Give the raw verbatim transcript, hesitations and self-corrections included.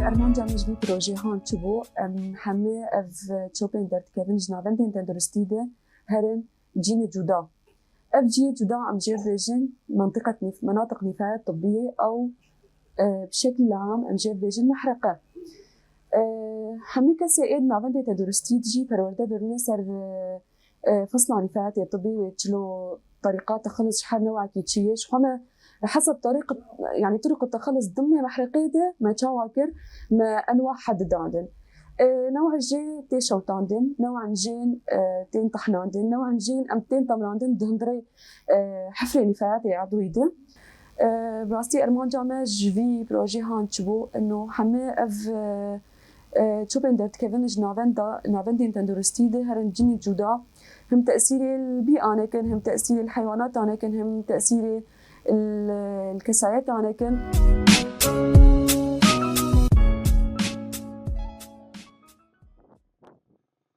Ermanca me ji vî projê han çi bû? Em hemê ev çopên derdikevin ji navendên tenduristî de herin cînê cuda. Ev cîyê cuda em jê bêjin mentiqet nîf-, menatiq nîfaya tibbiyê ew, e, bi şekil am em jê bêjin mehreqe. E, hemî kesê ê di navendê tenduristî de jî perwerde birine ser, e, e, fisla nîfayetê tibbî wê çilo terîqa texelis ji her newakî çi yê. Ji xwe me hesab terîq, yanî turuq texelis dimnê mehreqê de me çawa kir, me enwa hedi dandin. E, newa jê tê şewtandin, newa jên, e, tên tehnandin, newa jên em tên temrandin di hundirê, e, hefrê nîfayetê edwî de. E, bi rastî ermanca me ji vî projê han çi bû, ino hemê ev, e, e, çopên derdikevin ji navenda, navendên tenduristî de herin cînê cuda, him tesîrê li bî anekin, him tesîrê li heywanat anekin, him tesîrê li, li kesayet anekin.